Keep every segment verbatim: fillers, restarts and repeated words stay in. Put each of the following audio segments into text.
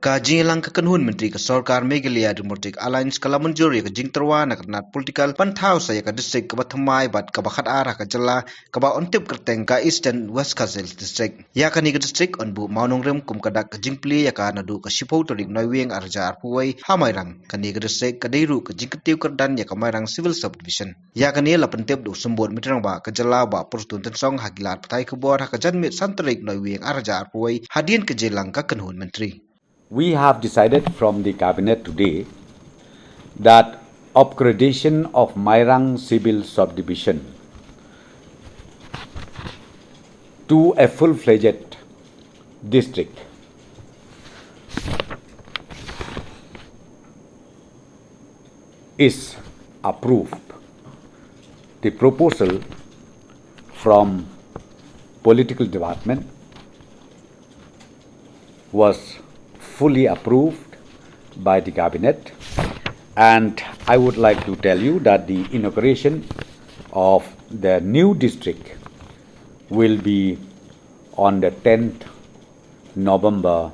Ka jingïalang ka kynhun myntri ka sorkar Meghalaya Democratic Alliance ka la mynjur ïa ka jingtyrwa na ka tnat political ban thaw sa ïa ka district kaba thymmai bad kaba khatar ha ka jylla, kaba yn tip kyrteng ka Eastern West Khasi Hills District. Ïa kane ka district yn buh mawnongrim kum ka dak ka jingplie ïa ka naduh ka shiphew tarik Naiwieng ar hajar arphew wei ha Mairang. Kane ka district ka dei ruh ka jingkyntiew kyrdan ïa ka Mairang Civil Subdivision. Ïa kane la pyntip da u Symbud Myntri Rangbah ka jylla Bah Prestone Tynsong ha ki lad pathai khubor ha ka janmiet san tarik Naiwieng ar hajar arphew wei hadien ka jingïalang ka kynhun myntri. We have decided from the cabinet today that upgradation of Mairang Civil Subdivision to a full-fledged district is approved. The proposal from political department was fully approved by the cabinet, and I would like to tell you that the inauguration of the new district will be on the tenth November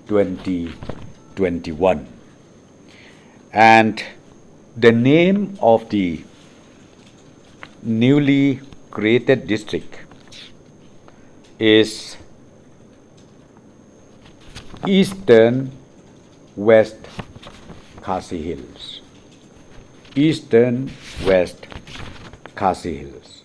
twenty twenty-one. And the name of the newly created district is Eastern West Khasi Hills. Eastern West Khasi Hills.